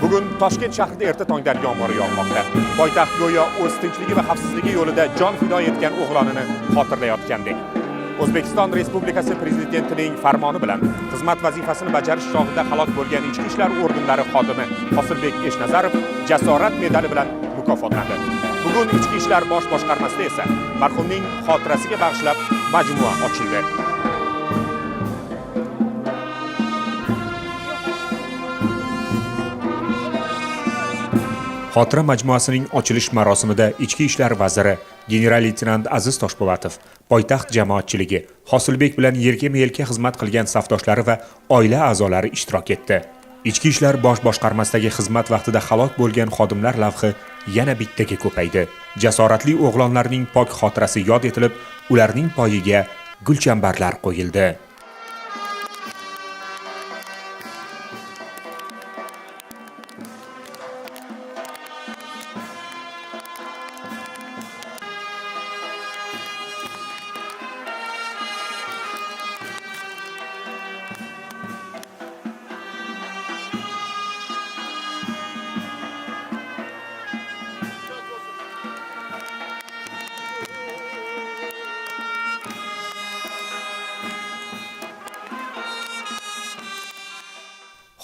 Bugun Toshkent shahrida erta tongdan yomg'ir yog'moqda. Poytaxt go'yo o'z tinchligi va xavfsizligi yo'lida jon fido etgan o'g'lonini xotirlayotgandek. O'zbekiston Respublikasi Prezidentining farmoni bilan xizmat vazifasini bajarish chog'ida halok bo'lgan ichki ishlar organlari xodimi Hosilbek Eshnazarov jasorat medali bilan mukofotlandi. Bugun Ichki ishlar bosh boshqarmasida esa marhumning xotirasiga bag'ishlab majmua ochildi. Xotira majmuasining ochilish marosimida Ichki ishlar vaziri general-leytenant Aziz Toshpo'latov, poytaxt jamoatchiligi, Hosilbek bilan yelkama-yelka xizmat qilgan safdoshlari va oila a'zolari ishtirok etdi. Ichki ishlar bosh boshqarmasidagi xizmat vaqtida halok bo'lgan xodimlar lavhi yana bittaga ko'paydi. Jasoratli o'g'lonlarning pok xotirasi yod etilib, ularning poyiga gulchambarlar qo'yildi.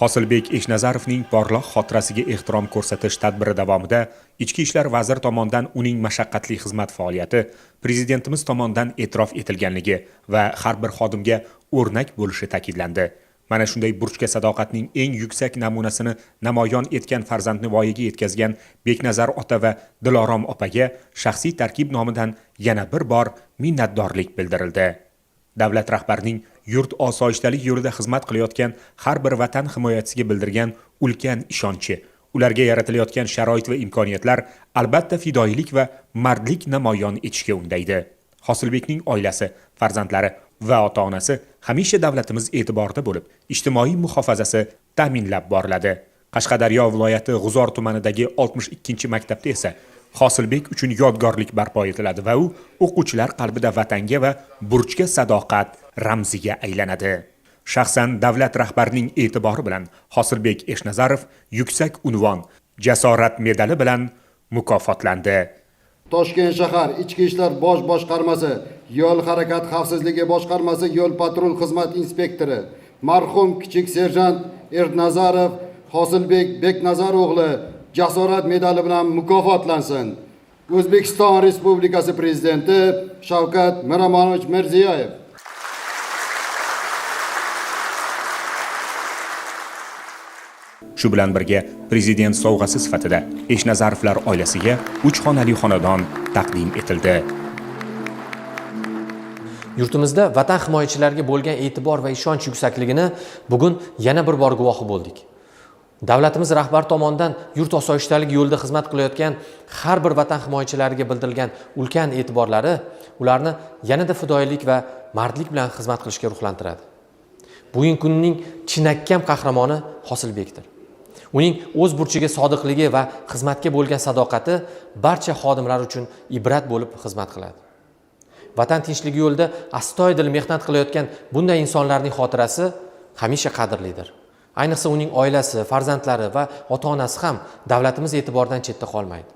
Hosilbek Eshnazarovning porloq xotirasiga ehtirom ko'rsatish tadbiri davomida Ichki ishlar vaziri tomonidan uning mashaqqatli xizmat faoliyati prezidentimiz tomonidan e'tirof etilganligi va har bir xodimga o'rnak bo'lishi ta'kidlandi. Mana shunday burchga sadoqatning eng yuksak namunasini namoyon etgan farzandni voyaga yetkazgan Beknazar ota va Dilorom opaga shaxsiy tarkib nomidan yana bir bor minnatdorlik bildirildi. Davlat rahbarining yurt osoyishtalik yo'lida xizmat qilayotgan har bir vatan himoyachisiga bildirgan ulkan ishonchi, ularga yaratilayotgan sharoit va imkoniyatlar albatta fidoyilik va mardlik namoyon etishga undaydi. Hosilbekning oilasi, farzandlari va ota-onasi hamisha davlatimiz e'tiborida bo'lib, ijtimoiy muhofazasi ta'minlab boriladi. Qashqadaryo viloyati G'uzor tumanidagi 62-maktabda esa Hosilbek uchun yodgorlik barpo etiladi va u o'quvchilar qalbida vatanga va burchga sadoqat ramziga aylanadi. Shaxsan davlat rahbarining e'tibori bilan Hosilbek Eshnazarov yuksak unvon Jasorat medali bilan mukofotlandi. Toshkent shahar Ichki ishlar bosh boshqarmasi yo'l harakati xavfsizligi boshqarmasi yo'l patrul xizmat inspektori marhum kichik serjant Ernazarov Hosilbek Beknazar o'g'li Jasorat medali bilan mukofotlansin. O'zbekiston Respublikasi Prezidenti Shavkat Miromonovich Mirziyoyev. Shu bilan birga prezident sovg'asi sifatida Eshnazarovlar oilasiga 3 xonali xonadon taqdim etildi. Yurtimizda vatan himoyachilariga bo'lgan e'tibor va ishonch yuksakligini bugun yana bir bor guvohi bo'ldik. Davlatimiz rahbari tomonidan yurt osoyishtaligi yo'lida xizmat qilayotgan har bir vatan himoyachilariga bildirilgan ulkan e'tiborlari ularni yanada fidoyilik va mardlik bilan xizmat qilishga ruhlantiradi. Bugungi kunning chinakam qahramoni Hosilbekdir. Uning o'z burchiga sodiqligi va xizmatga bo'lgan sadoqati barcha xodimlar uchun ibrat bo'lib xizmat qiladi. Vatan tinchligi yo'lida astoydil mehnat qilayotgan bunday insonlarning xotirasi hamisha qadrlidir. Ayniqsa uning oilasi, farzandlari va ota-onasi ham davlatimiz e'tiboridan chetda qolmaydi.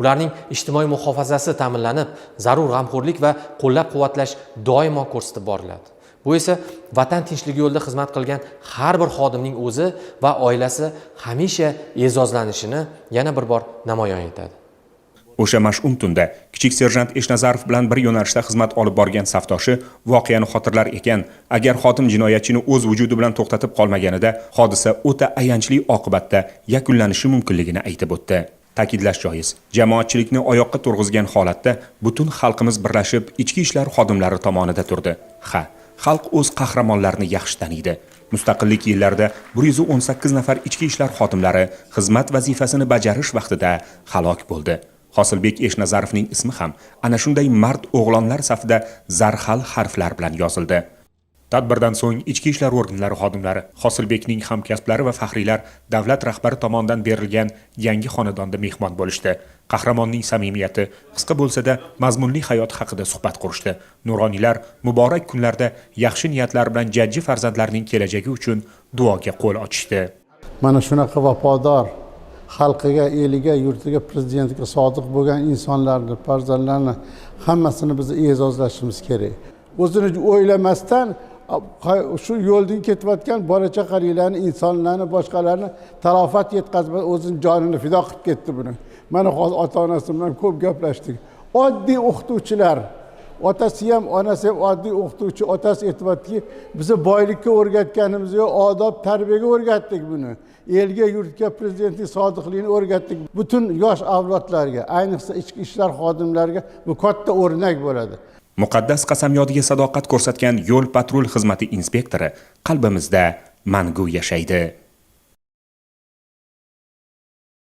Ularning ijtimoiy muhofazasi ta'minlanib, zarur g'amxo'rlik va qo'llab-quvvatlash doimo ko'rsatib boriladi. Bu esa vatan tinchligi yo'lida xizmat qilgan har bir xodimning o'zi va oilasi hamisha e'zozlanishini yana bir bor namoyon etadi. O'sha mash'um tunda kichik serjant Eshnazarov bilan bir yo'nalishda xizmat olib borgan safdoshi voqeani xotirlar ekan, agar xodim jinoyatchini o'z vujudi bilan to'xtatib qolmaganida hodisa o'ta ayanchli oqibatda yakunlanishi mumkinligini aytib o'tdi. Ta'kidlash joiz, jamoatchilikni oyoqqa turg'izgan holatda butun xalqimiz birlashib ichki ishlar xodimlari tomonida turdi. Ha, xalq o'z qahramonlarini yaxshi taniydi. Mustaqillik yillarida 118 nafar ichki ishlar xodimlari xizmat vazifasini bajarish vaqtida halok bo'ldi. Hosilbek Eshnazarovning ismi ham ana shunday mard o'g'lonlar safida zarhal harflar bilan yozildi. Tadbirdan so'ng ichki ishlar organlari xodimlari, Hosilbekning hamkasblari va faxriylar davlat rahbari tomonidan berilgan yangi xonadonda mehmon bo'lishdi. Qahramonning samimiyati, qisqa bo'lsa-da mazmunli hayot haqida suhbat qurishdi. Nuroniylar muborak kunlarda yaxshi niyatlar bilan jajji farzandlarning kelajagi uchun duoga qo'l ochishdi. Mana shunaqa vafodor Xalqiga, eliga, yurtiga, prezidentiga sodiq bo'lgan insonlarni, farzandlarni hammasini biz e'zozlashimiz kerak. O'zini o'ylamasdan shu yo'ldan ketayotgan bola chaqaliklarni, insonlarni, boshqalarni talofat yetkazib, o'zini jonini fido qilib ketdi buni. Mana hozir ota-onasi bilan ko'p gaplashdik. Oddiy o'qituvchilar, otasi ham, onasi ham oddiy o'qituvchi. Otasi aytyaptiki, bizni boylikka o'rgatganimiz yo'q, odob tarbiyaga o'rgatdik buni. Elga, yurtga, prezidentning sodiqligini o'rgatdik. Butun yosh avlodlarga, ayniqsa ichki ishlar xodimlariga bu katta o'rnak bo'ladi. Muqaddas qasamyodiga sadoqat ko'rsatgan yo'l patrul xizmati inspektori qalbimizda mangu yashaydi.